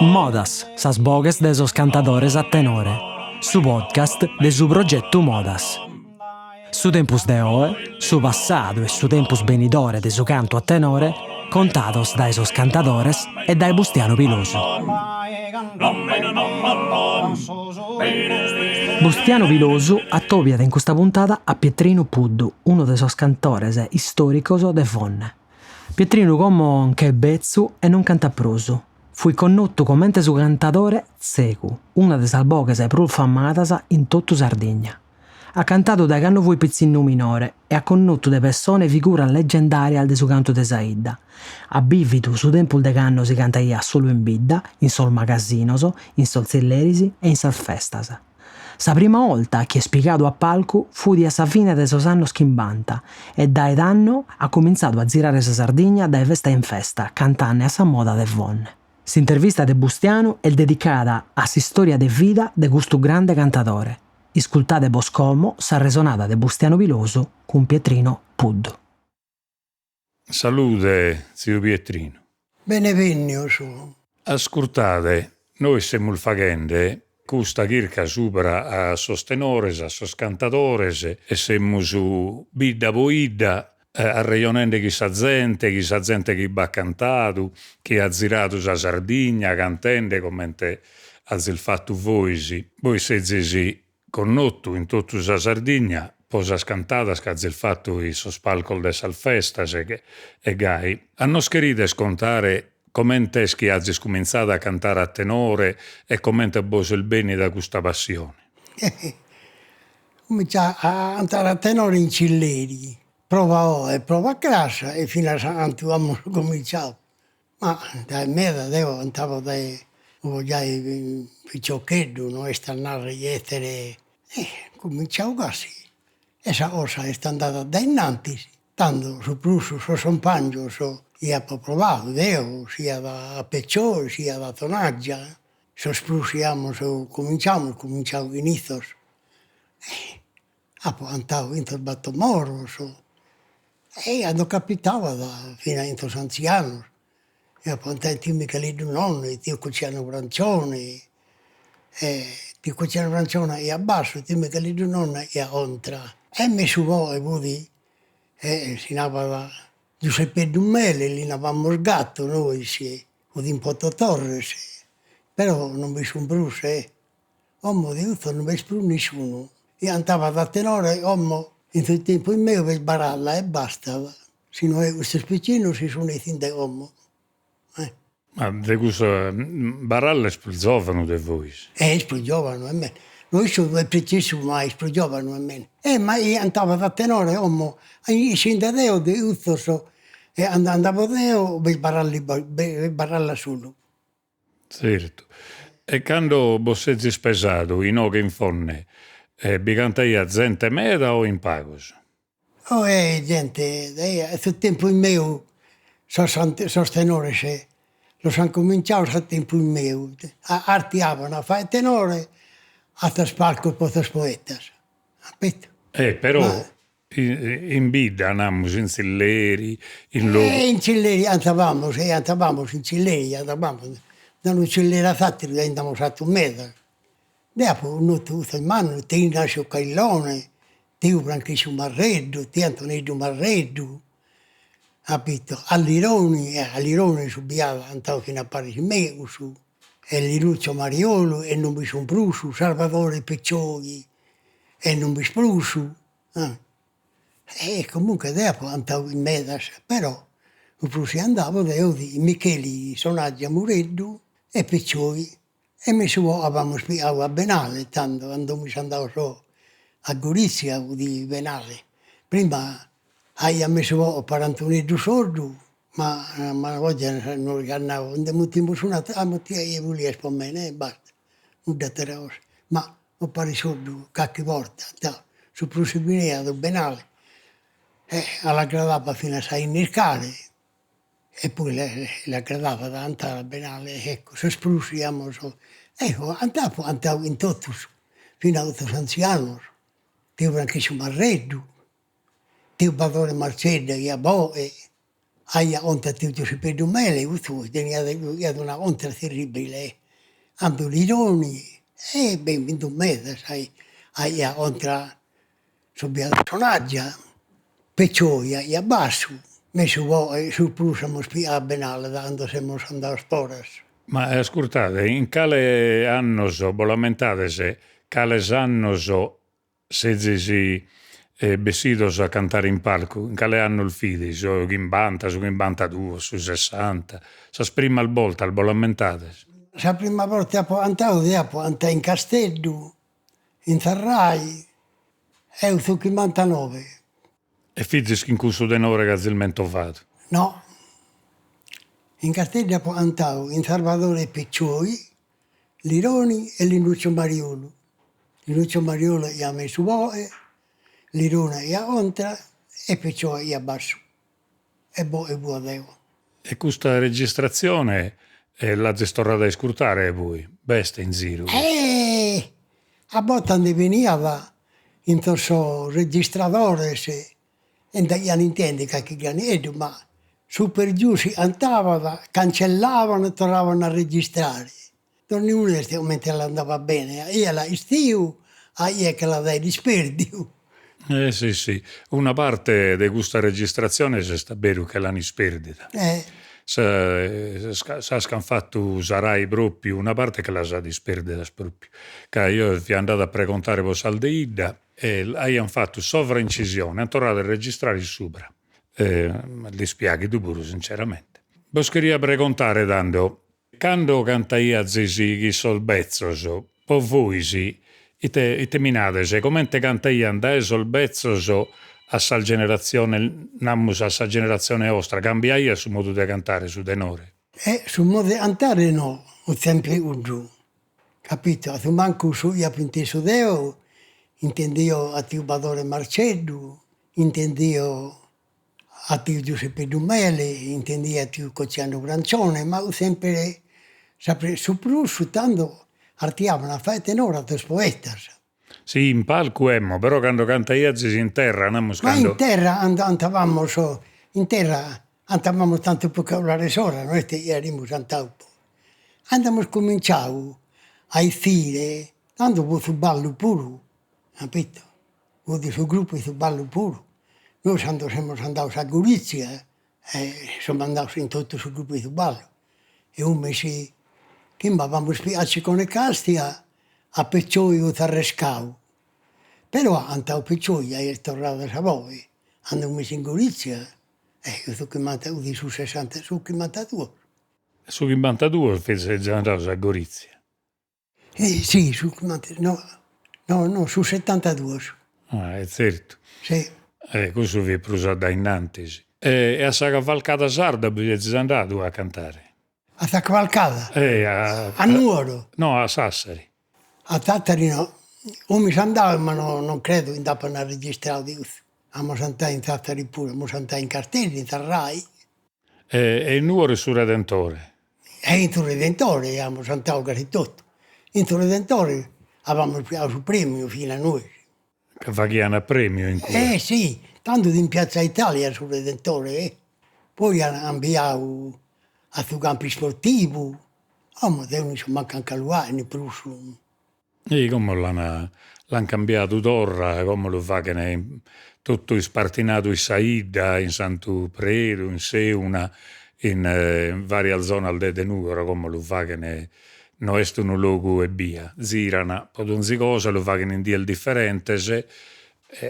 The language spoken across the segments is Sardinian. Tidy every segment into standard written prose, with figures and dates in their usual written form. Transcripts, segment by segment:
Modas, sas boghes de sos cantadores a tenore, su podcast de su progetu Modas. Su tempus de oe, su passadu e su tempus benidore de su cantu a tenore contados dae sos cantadores e dae Bustianu Pilosu. Bustianu Pilosu atobiat in custa puntada a Pietrinu Puddu, unu de sos cantores istòricos de Fonne. Pietrinu como nch'est betzu e non cantat prus. Fuit connotu comente su cantadore tzegu, una de sas boghes prus famadas in totu Sardigna. At cantadu dae cando fuit pitzinnu minore e at connotu de pessone figuras legendàrias de su cantu de sa 'idda. At bìvidu su tempus de cando si cantaiat solu in bidda, in sos magasinos, in sos tzilleris e in sas festas. Sa prima 'olta chi est pigadu a palcu fut a sa fine de sos annos chimbanta e dae tando at cumintzadu a zirare sa Sardigna dae festa in festa cantande a sa moda de Fonne. S'intervista de Bustianu est dedicada a s'istòria de vida de custu grande cantadore. Iscultade bos como s'arresonada de Bustianu Pilosu cun Pietrino Puddu. Salude, tziu Pietrinu. Bene bennios. Ascurtade, nois semus faghende custa chirca subra a sos tenores, a sos cantadores e semus bidda po 'idda arrejonende chin sa zente, chin sa zente chi b'at cantadu, chi at ziradu sa Sardigna cantende comente azis fatu vois. Bois sezis connotu in totu sa Sardigna po sas cantadas chi azis fatu in sos palcos de sas festas e gai. A nos cherides contare comente est chi azis cumintzadu a cantare a tenore e comente bos est bennida custa passione? Cuminciai a cantare a tenore in cilleri, prova oe, prova cras e finas a cantu amus cuminciadu. Ma dae meda deo cantavo dae fui giai piciocheddu, no est a narrer chi essere cuminciau gasi e sa cosa est andada dae innantis, tando su prus sos cumpangios chi apo provadu deo, siat a Pecioi siat a Tonagia, sos prus chi amus cuminciau, amus cuminciau chin issos. Apo cantadu in sos Battor Moros e cando capitabat finas in sos anzianos, e apo cantadu tiu Micheleddu Nonnu, tiu Cuccianu Francioni e tiu Cuccianu Francioni 'iat bassu, tiu Micheleddu Nonnu 'iat contra. E mesu boe fut e si nabat Giuseppeddu Mele, li nabamus gattu nois, fut in Porto Torres, però non bi sun prus e Como de custos non b'est prus nisciunu. Chi cantabat a tenore como in su tempus meu b'est Baralla e bastat, si no est custos piccinnos si sun essinde como. Ma de cussu Baralla est prus zovanu de vois. Est prus giovanu 'e mene. No issu est pretzisu ma est prus giovanu 'e mene. E ma chi cantabat a tenore como essinde deo de custos e andabo deo b'est Baralla b'est Baralla solu. Tzertu. E cando bos sezis pesadu inoghe in Fonne bi cantaiat zente meda o in pagos? Oe zente, a su tempus meu sos sos tenores los an cominciados a tempus meu, artiaban a fagher tenore a sos palcos po sos poetas, apito. Eh però In bidda namus in tzilleri, in logu. E in tzilleri andabamus, e andabamus in tzilleri andabamus, da unu tzilleri a s'atteru già nd'amus fatu meda. Deo apo connotu cussos mannos, tiu Ignazio Caillone, tiu Franchiscu Marreddu, tiu Antoneddu Marreddu, capito, Allironi, Allironi su biadu at cantadu fina a paris megus, e Linuccio Mariolu e non bi sun prus, Sarvadore Piccioi e non b'est prus E comunque deo apo cantadu in medas, però su prus chi andabo deo fit Micheli Sonaggia Mureddu e Piccioi e mesu poi abamus pigadu a Benale tando, cando amus andados a Gorizia fut Benale, prima aiat mesu poi Parantoneddu Soddu ma ma poi nos at nau nde mutimus un'ateru, a mutia chie bolias po mene e basta, nudda atera cosa, ma Compare Soddu carchi borta, su prus si beniat Benale e l'agradabat finas a inniscare e poi l'agradabat a cantare a Benale, ecco, sos prus fiamus, ecco, apo cantadu in totus, finas cun sos anzianos, tiu Franchiscu Marreddu, tiu Badore Marcedda chi at boe. Aiat contra tiu Giuseppeddu Mele, cussu teniat iat una contra terribile, Andu Lironi e beh bi nd'at medas, aiat contra su Biadu Sonaggia, Peccioi aiat bassu, mesu poi su prus amus pigau a Benale da cando semus andados foras. Ma ascurtade, in cale annos, bos l'ammentades, cales annos sezis bessidos a cantare in palcu, in cale annos fit, su chimbanta, su chimbantaduos, su sessanta, sas primas boltas bos l'ammentades? Sa prima borta chi apo cantadu deo apo cantadu in Casteddu, in sa Rai, eo su chimbantanoe. E fizis chin cussu tenore chi azis mentovadu? No. In Casteddu apo cantadu chin Sarvadore Piccioi, Lironi e Linuccio Mariolu. Linuccio Mariolu aiat mesu boche, Lironi aiat contra e Piccioi aiat bassu. E boche puru deo. E custa registratzione l'azis torrada a iscurtare poi? B'est in ziru? Eh! A bortas nde beniat in sos registradores e nd'aian intendiu carchi graneddu, ma su per giù si cantabat, cancellavan e torravan a registrare. Donniunu est comente l'andabat bene, a chie l'at istiu, a chie che l'at aer isperdiu. Eh si si, una parte de custa registratzione est a beru che l'an isperdida. Eh. Sas ch'an fatu sa Rai propriu, una parte che las at isperdidas propriu, ca eo fia andadu a pregontare pro sas de 'idda e aian fatu sovraincisione, an torradu a registrare subra. M'est dispiaghidu puru sinceramente. Bos cheria pregontare tando, cando cantaiazis chin sos betzos, po vois ite ite mi nades, comente cantaian dae sos betzos a sas generatziones, namus a sa generatzione 'ostra, cambiaiat su modu de cantare su tenore? E su modu de cantare no, fut sempre cuddu, capito, a su mancu su chi apo intesu deo, intendio a tiu Badore Marceddu, intendio a tiu Giuseppeddu Mele, intendia a tiu Cocianu Francione, ma fut sempre su prus tando artiaban a fai tenore sos poetas. Si in palcu emmo, però cando cantaiazis in terra, namus cando. Ma in terra cantavamus, in terra cantavamus tantu pro che 'olare s'ora, no est chi aimus cantadu poi. Cando amus cominciadu a 'essire, tando fut su ballu puru, capito, fut su gruppu 'e su ballu puru. Nois cando semus andados a Gorizia semus andados in totu su gruppu 'e su ballu e unu si chimba amus pigadu Ciccone Castia a Peccioi fut arrescadu, però at cantadu Peccioi ja est torrada sa boghe, andamus in Gorizia e su chimbanta fut su sessanta su chimbantaduos. Su chimbantaduos sezis andados a Gorizia? Si, su chimbanta no no no su setantaduos. Ah e zertu. Si. E cussu fit prus a dae innantis. E a sa cavalcada sarda bi sezis andadu a cantare? A sa cavalcada? Eh a. A Nuoro? No a Sassari. A Tattari no. Semus andados ma no non credo chi nd'apan registradu de cussu. Amus andadu in Tattari puru, amus andadu in Casteddu, in sa Rai. E in Nuoro in su Redentore? E in su Redentore amus cantadu casi totu. In su Redentore abamus pigadu su premiu finas nois. Ca faghian a premiu in cue. Eh si, tando in Piazza Italia su Redentore eh. Poi an cambiadu a su campu isportivu, como deo no isco mancu anca lu 'aen prus. E como l'an l'an cambiadu torra, como lu faghen totu ispartinadu in sa 'idda, in Santu Predu, in Seuna, in varias zonas de de Nugoro, como lu faghen, no est unu logu ebbia, ziran pro donzi cosa, lu faghen in dies diferentes e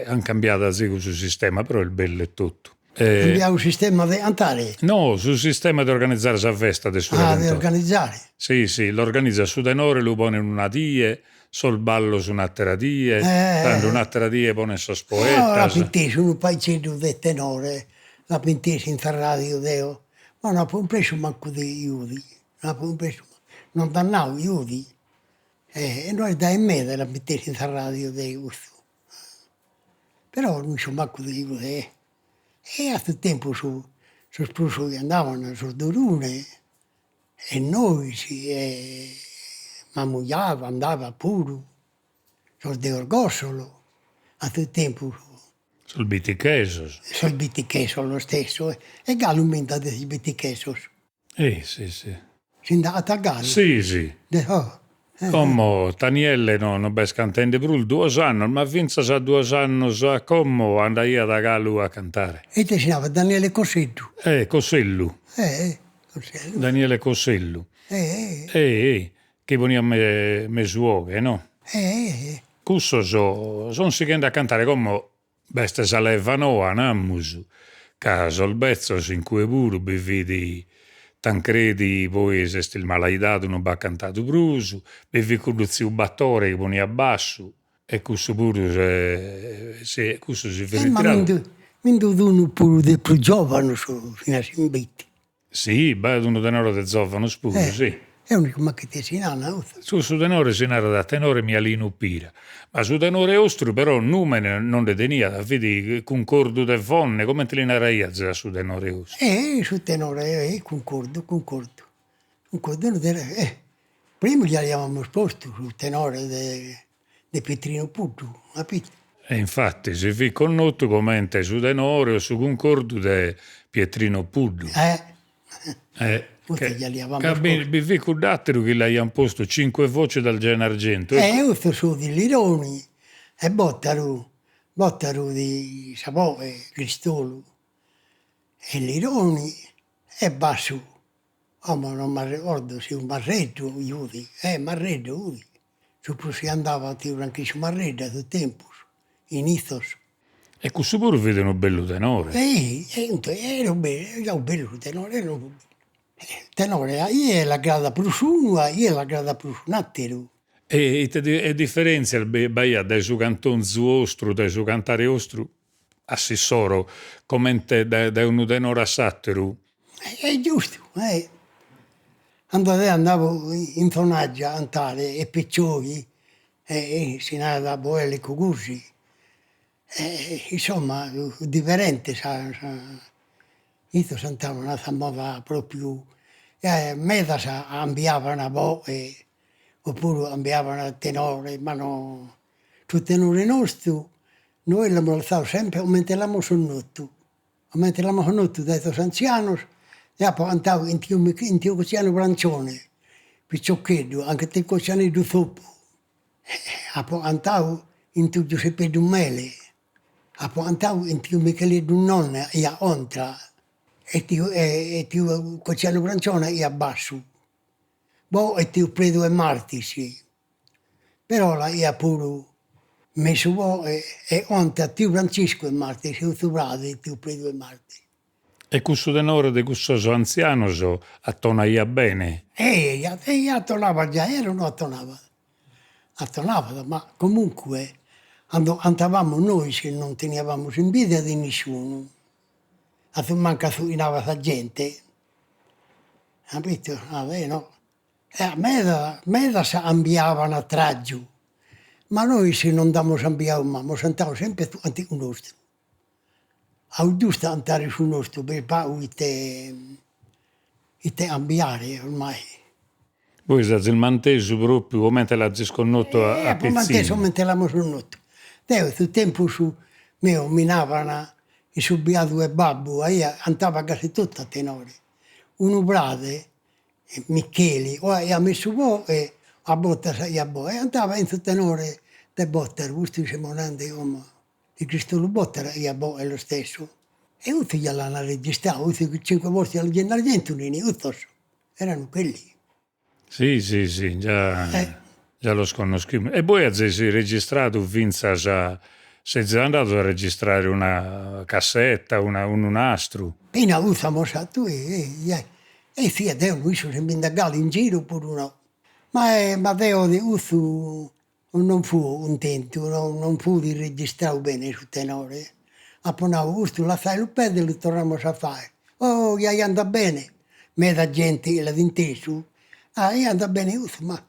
an cambiadu azigu su sistema, però est bellu e totu. Cambiadu sistema de cantare? No, su sistema de organizare sa festa de su Redentore. Ah, de organizare. Si, si, l'organizat su tenore, lu ponen una die, sos ballos un'attera die, tando un'attera die ponen sos poetas. L'apo intesu unu pagheddu de tenore, l'apo intesu in sa radio deo, ma no apo cumpresu mancu de iudi, no apo cumpresu, non nd'at nau iudi, e no est dae meda l'apo intesu in sa radio deo custu Però no iscio mancu de cos'est. E a su tempus sos prus chi andaban sos d'Orune e nois e Mamujada andabat puru, sos de Orgosolo, a su tempus. Sos bitichesos. Sos bitichesos lo stesso, e galu mi nd'at de is bitichesos. Eh si si. Si nd'at galu? Si si. Como Tanielle no no b'est cantende prus duos annos, ma fintzas a duos annos a como andaiat galu a cantare. E ite si narat Daniele Cosseddu? Eh Cossellu. Eh Cossellu. Daniele Cossellu. Eh. Eh chi poniat mesu 'oghe no? Eh. Cussos sun sighende a cantare como B'est sa leva noa, namus, ca sos betzos in cue puru bi fit Tancredi poi s'est ismalaidadu non b'at cantadu prus, bi fit cuddu tziu Batore chi poniat bassu e cussu puru si cussu si fit ritiradu. Ma mi nd'at unu puru de prus giovanos finas in Bitti. Si, b'at unu tenore de zovanos puru, si. E unu ma chi ti si narat? Cussu tenore si narat tenore Mialinu Pira, ma su tenore 'ostru però numene non nde teniat, fit Cuncordu de Fonne, comente li naraiazis a su tenore 'ostru? Eh su tenore eh Cuncordu, Cuncordu, Cuncordu eh primu già l'aiamus postu su tenore de de Pietrinu Puddu, capito? E infatti si fit connotu comente su tenore o su cuncordu de Pietrino Puddu. Eh. Eh. Ca bi fit cudd'atteru chi l'aian postu Cinque voci dal Gennargentu. Eh, cussu su di Lironi e Bottaru, Bottaru di sa boghe, Cristolu e Lironi e bassu Como non m'arregordo si Marreddu fut, eh Marreddu fut, su prus chi andabat tiu Franchiscu Marreddu a su tempus, in issos. E cussu puru fit unu bellu tenore. Eh era bellu, già bellu su tenore, era unu bellu. Tenore a chie l'agradat prus unu, a chie l'agradat prus un'atteru. E ite differentzias b'aiat dae su cantonzu 'ostru, dae su cantare 'ostru a s'issoro, comente dae unu tenore a s'atteru? Est giustu, eh. Cando deo andavo in Tonagia a cantare e Piccioi, e si narat Boele Cugusi, e insomma fut diferente sa sa issos cantavan a sa moda propriu, e medas cambiavan boghe, oppuru cambiavan tenore, ma no Su tenore nostru nois l'amus lassadu sempre comente l'amus connotu, comente l'amus connotu dae sos antzianos, deo apo cantadu chin tiu chin tiu Cossianu Brancione, piciocheddu, anche tiu Cossianeddu Zoppu, apo cantadu chin tiu Giuseppeddu Mele, apo cantadu chin tiu Micheleddu Nonne aiat contra e tiu e tiu Cossianu Brancione aiat bassu, boh e tiu Predu 'e Martis Però l'aiat puru mesu boghe e contra tiu Franciscu 'e Martis, su frade tiu Predu 'e Martis. E cussu tenore de cussos antzianos atonaiat bene? Eja, eja atonabat giai, eo no atonabat, atonabat, ma comunque cando cantavamus nois non teniavamus imbidia de nisciunu, a su mancu a su chi nabat sa gente, capito, ah no E meda medas cambiaban traggiu, ma nois non nd'amus cambiadu mai, amus cantadu sempre su cantigu nostru. A giustu a cantare su nostru, b'est pagu ite ite cambiare ormai. Bois azis mantesu propriu comente l'azis connotu a pitzinnu. Apo mantesu comente l'amus connotu. Deo su tempus meu mi naban in su biadu 'e babbu, aia cantaba gasi totu a tenore. Unu frade Micheli, o aiat mesu boghe, a bortas aiat boghe, e cantava in su tenore de Bottaro, custu semus nende como, de Cristolu Bottaro aiat boghe lo stesso. E cussu già l'an registradu, cussu cinque voci al Gennargentu fin cussos, erano quelli. Si si si, già già los connoschimus. E bois azis registradu fintzas, sezis andados a registrare una cassetta, una unu nastru? Fina cussu amus fatu E fia deo no iscio si bi nd'at galu in giru oppuru no. Ma ma deo de cussu non fuo cuntentu, no non fut registradu bene su tenore. Apo nau, custu lassaelu perder, lu torramus a fagher. Oh giai andat bene, meda gente l'at intesu, ah ja andat bene cussu, ma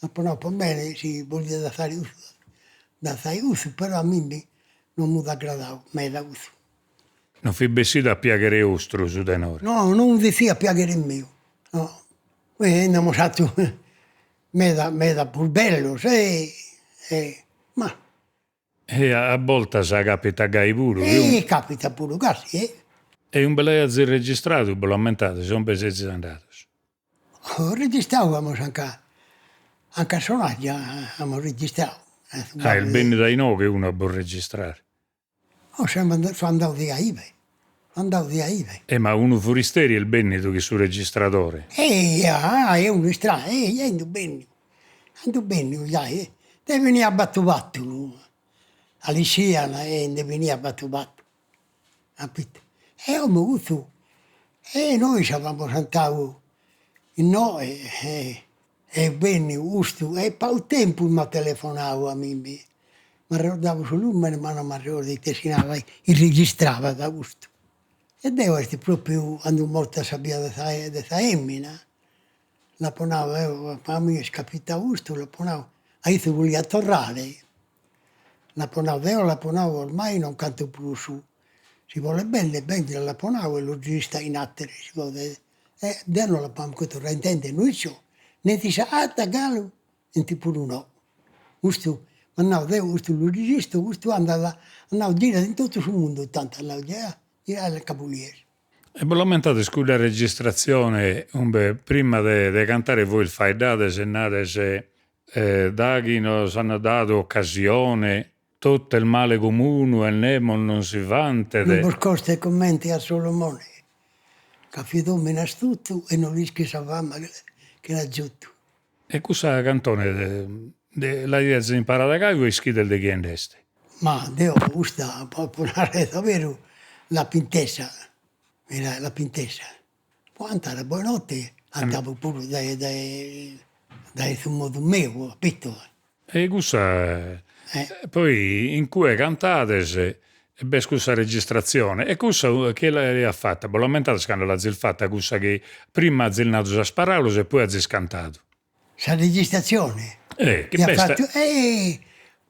apo nau po mene si boliat lassare cussu, lassai cussu, però a mimmi non m'at agradadu meda cussu. Non fit bessidu a piaghere 'ostru su tenore? No, non fit a piaghere meu, no. Nd'amus fatu meda meda prus bellos e ma. E a boltas capitat gai puru. E capitat puru gasi, eh. E umbe l'aiazis registradu, bos l'ammentades, umbe sezis andados? Registradu amus anca anca a Sonaglia amus registradu. Ah, est bennidu a inoghe unu a bos registrare. Oh, semus so andadu deo a ibe, so andadu deo a ibe. E ma unu furisteri est bennidu chin su registradore? Eja, e unu istranu, eja, endu benniu, endu benniu giai, nde beniat fatu fatu, a l'iscian e nde beniat fatu fatu, capito. E como cussu, e nois abamus cantadu inoghe e est benniu custu e pagu tempus m'at telefonadu a mimmi, m'arregordavo su numene ma non m'arregordo ite si narat, chi registrabat custu. E deo est propriu cando est morta sa fia de sa de sa 'emina, l'apo nau eo, a mie est capitadu custu, l'apo nau, a issu boliat torrare, l'apo nau, deo l'apo nau ormai non canto prus, si bolet benner benzat, l'apo nau e lu registrat in attere si podet, e deo non l'apo mancu torradu a intender, no iscio ne si s'agatat galu Nenti puru no. Custu, m'at nau, deo custu lu registro, custu andat, at nau, girat in totu su mundu, tantu at nau, girade ca bolies. E bos l'ammentades cudda registratzione umbe prima de de cantare vois faeddades e nades daghi nos an dadu occasione totu est male comunu e nemos non si vantet. Non bos costet comente a Solomone, ca fit omine astutu e no l'ischit sa fama chi l'at giutu. E cussa cantone l'aias imparada gai o ischides de chie nd'est? Ma deo custa, po narrer sa beru, l'apo intesa, mira l'apo intesa. Po cantare a Boenote cantabo puru dae dae dae su modu meu, capito. E cussa poi in cue cantades e b'est cussa registratzione e cussa chie l'aiat fata, bos l'ammentades cando l'azis fata cussa chi prima azis nadu sas paraulas e poi azis cantadu? Sa registratzione? Eh, chi b'est. Fatu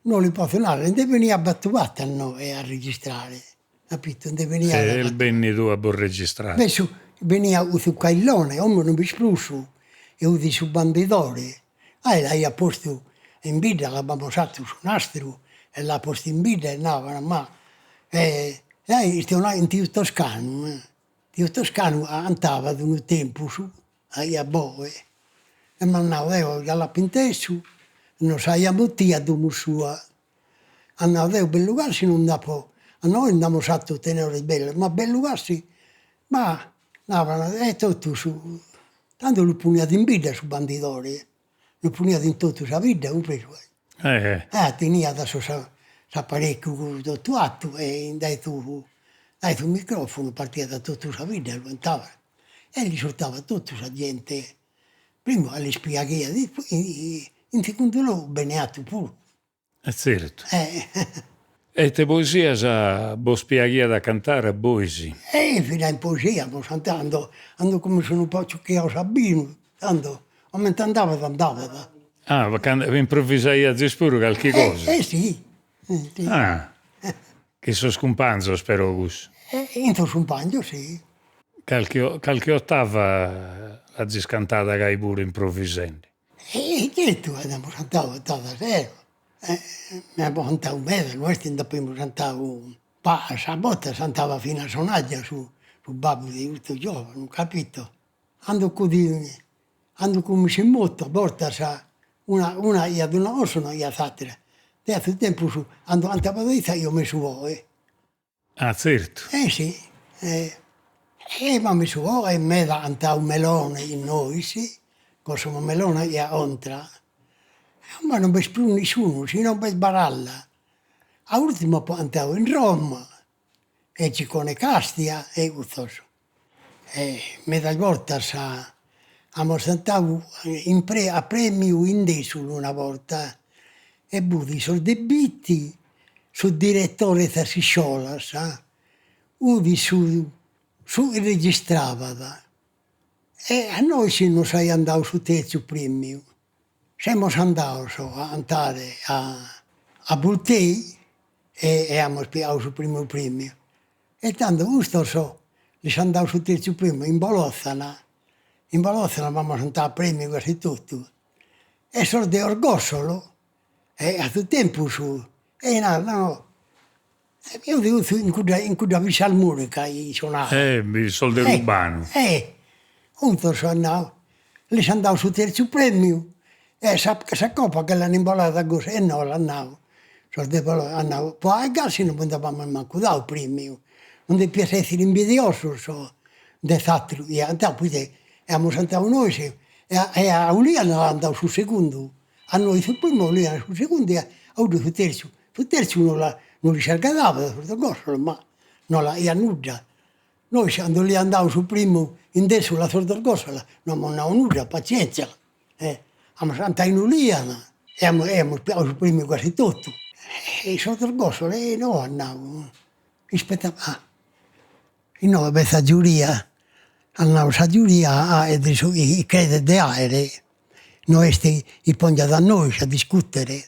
no li potzo narrer, nde beniat fatu fatu a inoghe a registrare, capito, nde beniat. E est bennidu a bos registrare. Beh beniat cussu Caillone, como non b'est prus, e 'ut su bandidore Ah, l'aiat postu in bidda, l'abamus 'atu su nastru e l'at postu in bidda e naban, ma e gai in tiu Toscanu, tiu Toscanu 'antabat unu tempus, aiat boghe, e m'at nau, deo già l'apo intesu, nos aiat mutiu a domo sua, at nau, deo bellu gasi non nd'apo, a nois nd'amus 'atu tenores bellos, ma bellu gasi, ma Naban e totus, tando lu poniat in bidda su bandidore, lu poniat in totu sa bidda, cumpresu Eh. Ah teniat su s'aparecchiu totu 'atu e dae su dae su microfonu partiat totu sa bidda, lu cantabat e l'iscurtabat totu sa gente, primu a lis piaghiat in segundu logu bene 'atu puru. E tzertu. E ite poesias bos piaghiat a cantare a bois? E finas in poesia amus cantadu, ando ando cuminzu unu pagu chi a binu, tando comente andabat andabat. Ah, cando improvisaiazis puru calchi cosa? Eh si Ah, chin sos cumpanzos però cussu. In sos cumpanzos si. Calchi calchi ottava l'azis cantada gai puru improvisende. E certu chi nd'amus cantadu ottavas deo, nd'apo cantadu meda, no est chi nd'apemus cantadu pagas, a bortas cantabat finas Sonaglia su su babbu de custu giovanu, capito. Ando cun ando cun Micimoto a bortas una una 'aiat una cosa una 'aiat s'attera, deo a su tempus cando cantabat issa 'aio mesu 'oghe Ah, tzertu. Eh si, e ma mesu 'oghe meda cantau Melone chin nois, Cosimo Melone 'aiat contra, ma non b'est prus nisciunu, si non b'est Baralla. A urtimu apo cantau in Roma, e Ciccone Castia e custos. E medas bortas amus cantau in pre a premiu in Desulu una borta e fut sos de Bitti, su direttore 'e sas iscolas, fut su su chi registrabat e a nois nos aian dadu su terzu premiu. Semus andados a cantare a a Bultei e e amus pigadu su primu premiu E tando custos lis an dadu su terzu premiu in Bolòthana, in Bolòthana b'amus cantadu a premiu casi totu, e sos de Orgòsolo, e a su tempus. E narat, no no, eo fio in cudda in cudda fisarmonica chi sonat. Eh, sos de Rubanu. Eh, custos at nau, lis an dau su terzu premiu e sa sa coppa che l'an imbolada gosi, e no l'at nau, sos de Bologna, at nau, po ai gasi non bos nd'apamus mancu dau premiu, non depias essere imbidiosos de s'atteru chi ant dau, poite amus 'antau nois e e a Uliana l'an dau su segundu A nois su primu, a Uliana su segundu e a cuddu su terzu. Su terzu no la no lis agradava sos de Orgosolo, ma no l'aiat nudda. Nois cando li an dadu su primu in Desulu a sos de Orgosolo no amus nadu nudda, pazienzia, e amus cantadu in Uliana e amus e amus piadu su premiu quasi totu. E sos de Orgosolo e no at nau, ispetta ah Inoghe b'est sa giuria, at nau sa giuria aet su chi credet de aere, no est chi pongiat a nois a discutere.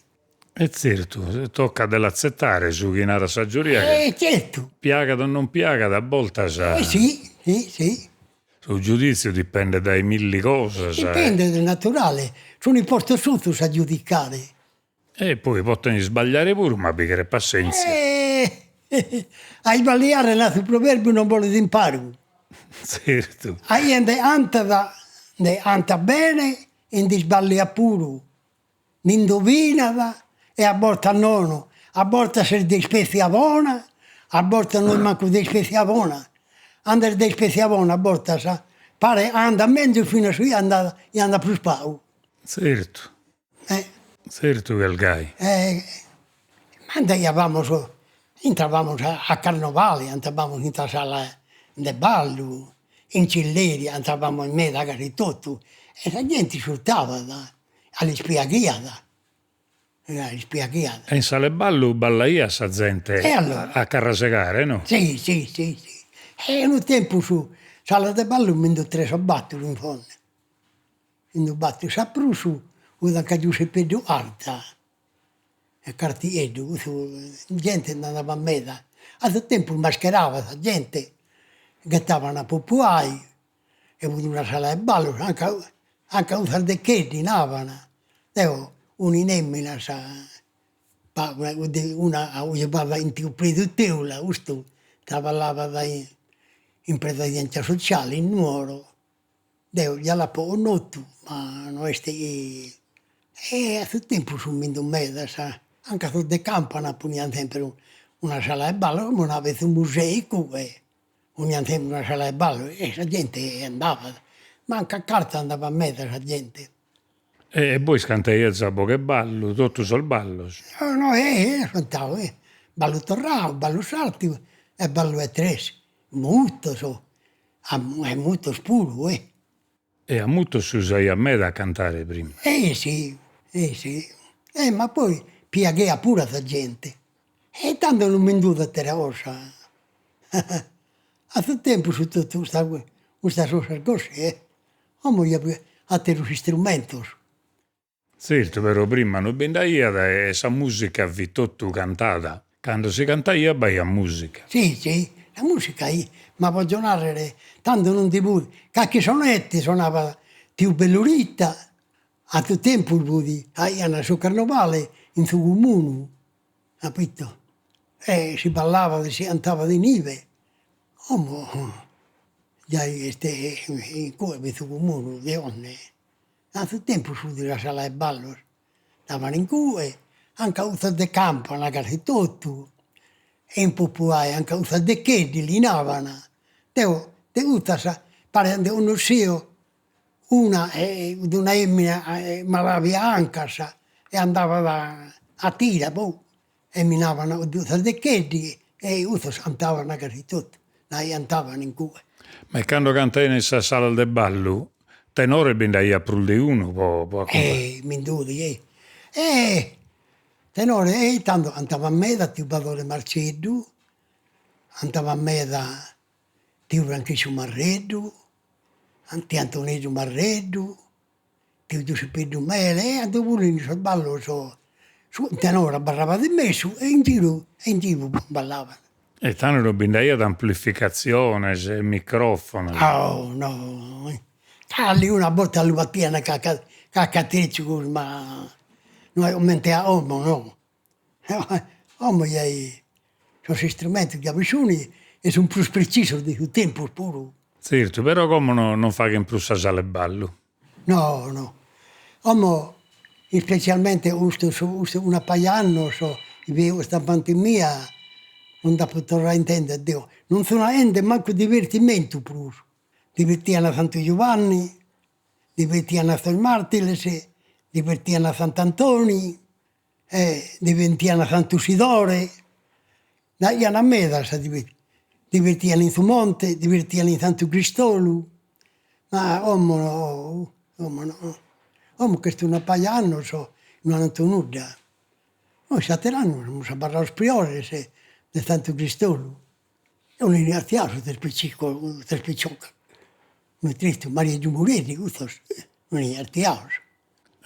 E tzertu, tocat de l'atzetare su chi narat sa giuria ca. E tzertu. Piagat o non piagat a boltas. E si, si, si. Su giuditziu dipendet dae milli cosas. Dipendet, naturale, sunt postos totus a giudicare. E poi poten isbagliare puru, ma bi cheret passentzia. A isballiare narat su proverbiu non bolet imparu. Tzertu. A chie nde 'antat nde 'antat bene e nd'isballiat puru. Nd'indovinat e a bortas nono. A bortas est de ispetzia bona, a bortas no est mancu de ispetzia bona. Cando est de ispetzia bona a bortas paret andat menzus finas si andat chi andat prus pagu. Tzertu. Tzertu ch'est gai. Ma andaiabamus, intrabamus a carnovale, andabamus in sa sala de ballu, in cilleri, andabamus meda casi totu, e sa genti iscurtabat, a lis piaghiat, a lis piaghiat. E in sala 'e ballu ballaiat sa zente a carrasegare, no? Si si si si, e unu tempus sala de ballu bi nd'at tres o battor in Fonne Unu battu sa prus fut anca Giuseppeddu Carta e Cartieddu, cussu genti nd'andabat meda. A su tempus mascherabat sa genti, ghettaban a Popuai e fut una sala 'e ballu, anca anca cussas de Cheddi naban, deo unu in eminas una giubabat in tiu Predu Teula, custu traballabat in previdenza sociale in Nuoro Deo già l'apo connotu, ma no est chi e a su tempus bi nd'at medas, anca sos de Campana poniant sempre una sala 'e ballu, como una petzi unu museu e poniant sempre una sala 'e ballu e sa gente andabat, ma anca Carta andabat meda sa gente. E bois cantaiais a boghe 'e ballu, totu sos ballos? No no eh cantau eh, ballu torrau, ballu sartu e ballu 'e tres, mutos A mutos puru, eh. E a mutos si usaiat meda a cantare prima. Eh si, eh si. Eh ma poi piaghiat puru a sa gente. E tando non bi nd'at atera cosa. A su tempus totu custa custas cosas gosi eh. Como ja bi ateros istrumentos. Tzertu, però prima no bi nd'aiat e sa musica fit totu cantada. Cando si cantaiat b'aiat musica. Si, si, sa musica ma pògio nàrrere, tando non ndi fut, carchi sonete sonabat tiu Bellurita, a su tempus fut, faian su carnovale in su cumunu, capito, e si ballabat e si cantabat inibe, como giai est in cue in su cumunu de 'Onne A su tempus fut sa sala 'e ballos, andaban in cue, anca cussos de Campana casi totu, e in Popuai anca cussas de Cheddi li naban, deo de custas paret nde connoschio una de una 'emina malàdia 'e ancas e andabat a tira, boh, e mi naban cussas de Cheddi e cussos cantaban casi totu, nai cantaban in cue. Ma e cando cantaian in sas salas de ballu, tenores bi nd'aiat prus de unu po po acumpangiare? Eh bi nd'at eh. Eh tenore e tando cantabat meda tiu Badore Marceddu, cantabat meda tiu Franchiscu Marreddu, tiu Antoneddu Marreddu Tiu Giuseppeddu Mele e ando puru in sos ballos su tenore abarrabat in mesu e in giru e in giru ballaban. E tando non bi nd'aiat amplificatziones e microfonos. Oh no, calicunu a bortas lu faghian carchi atretzu ma no est comente a como no. Como giai sos istrumentos già bi sun e sun prus precisos de su tempus puru. Zertu, però como non faghen prus sa sala 'e ballu. No, no. Como ispecialmente custos custos una paja annos chi bi custa pandemia non nd'apo torradu a intender deo, non sun aende mancu divertimentu prus, divertian a Santu Giuanni, divertian a sos martires, divertian a Sant'Antoni e divertian a Santu Sidore, nd'aian meda sa divertian in su monte, divertian in Santu Cristolu, ma como no, como no, como ch'est una paja annos no ant nudda. Nois s'ater'annu semus abarrados priores de Santu Cristolu e unu ringraziaus tres piciocos, tres piciocas, unu tristu, Marieddu Mureddi, custos unu artiaus.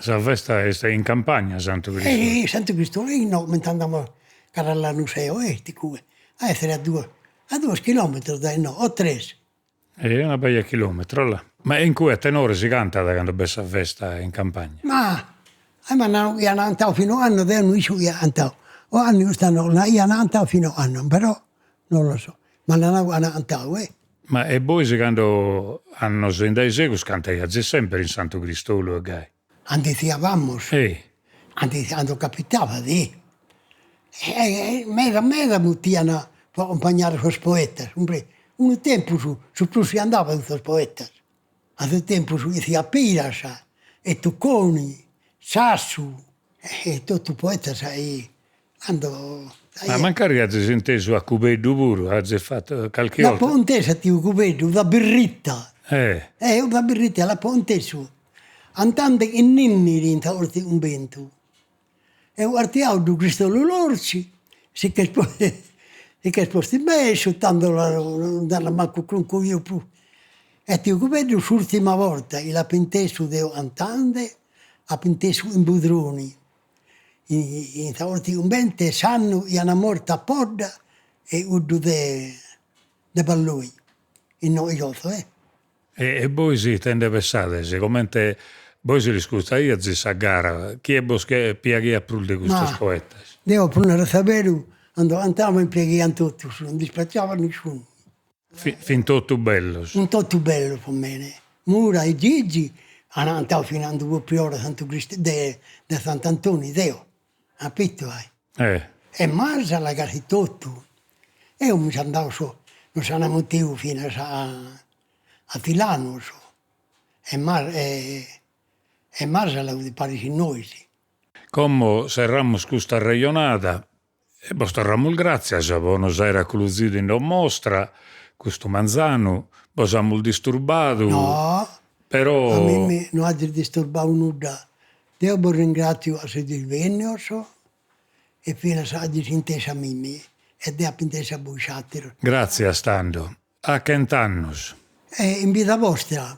Sa festa est in campagna, Santu Cristolu. Eh, Santu Cristolu, no, mentre andamus a Lanuseo, est cue, a essere a duos a duos chilometros dae inoghe, o tres. E una paja 'e chilometros, là. Ma in cue a tenore si cantat cando b'est sa festa in campagna? Ma, a mie m'ant nau chi ant cantau finu a ocannu, deo no isciu chi ant cantau, ocannu custu no, ant cantau finu a ocannu, però non lo so, m'ant nau chi ant cantau, eh. Ma e bois cando annos in dae segus cantaiazis semper in Santu Cristolu e gai? Andaiavamus. Cando capitavat, e meda meda mutian pro accumpagnare sos poetas, cumprendi, unu tempus su prus si andabat cun sos poetas, a su tempus chi fiat Piras e Tucconi, Sassu e totu poetas Cando Ma mancari azis intesu a Cubeddu puru, azis fatu calchi 'olta. L'apo intesu a tiu Cubeddu, una birritta. Eh. Eh, una birritta l'apo intesu andende in Ninniri in sa 'orta 'e cumbentu. E artiau ddu Cristolu Lorci, si ch'est si ch'est postu in mesu, tando non nd'at mancu concruiu prus. E tiu Cubeddu s'urtima borta chi l'apo intesu deo cantende, apo intesu in Budroni In sa 'orta 'e cumbentu s'annu chi an mortu a Podda e cuddu de de Balloi, inoghe giosso eh. E bois ite nde pessades, comente bois l'iscurtaiazis sa gara, chie bos piaghiat prus de custos poetas? Deo pro narrer sa beru, cando cantavo mi piaghian totus, non disprezziavo a nisciunu. Fin totu bellos. Fin totu bellos pro mene. Mura e Gigi an cantau fina cando fui priore Santu Cristo de de Sant'Antoni deo, apitu hai. Eh. E Masala casi totu. Eo mi so andau so, nos an mutiu finas a a Silanus e e e Masala fut paris chin nois. Como serramus custa arrejonada E bos torramus gràtzias pro nos àere aculuzidu in domo 'ostra custu manzanu, bos amus disturbadu, No, però. a mimmi no azis disturbadu nudda, deo bos ringràtzio a sezis bennios e finas azis intesu a mimmi e deo apo intesu a bois àteros. Gràtzias tando, a chent'annos. E in vida bostra.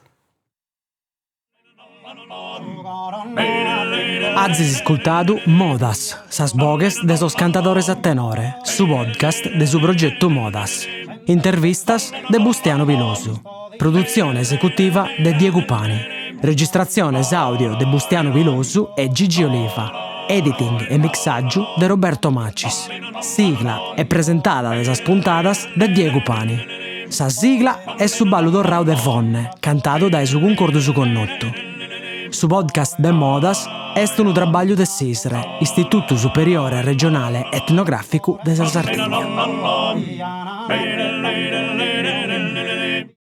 Azis iscultadu Modas, sas boghes de sos cantadores a tenore, su podcast de su progetu Modas. Intervistas de Bustianu Pilosu. Produtzione esecutiva de Diegu Pani. Registratziones àudio de Bustianu Pilosu e Gigi Oliva. Editing e mixàgiu de Roberto Macis. Sigla e presentada de sas puntadas de Diegu Pani. Sa sigla est su ballu torrau de Fonne, cantadu dae su Cuncordu Su Connotu. Su podcast de Modas est unu trabagliu de s'ISRE, Istitutu Superiore Regionale Etnogràficu de sa Sardigna.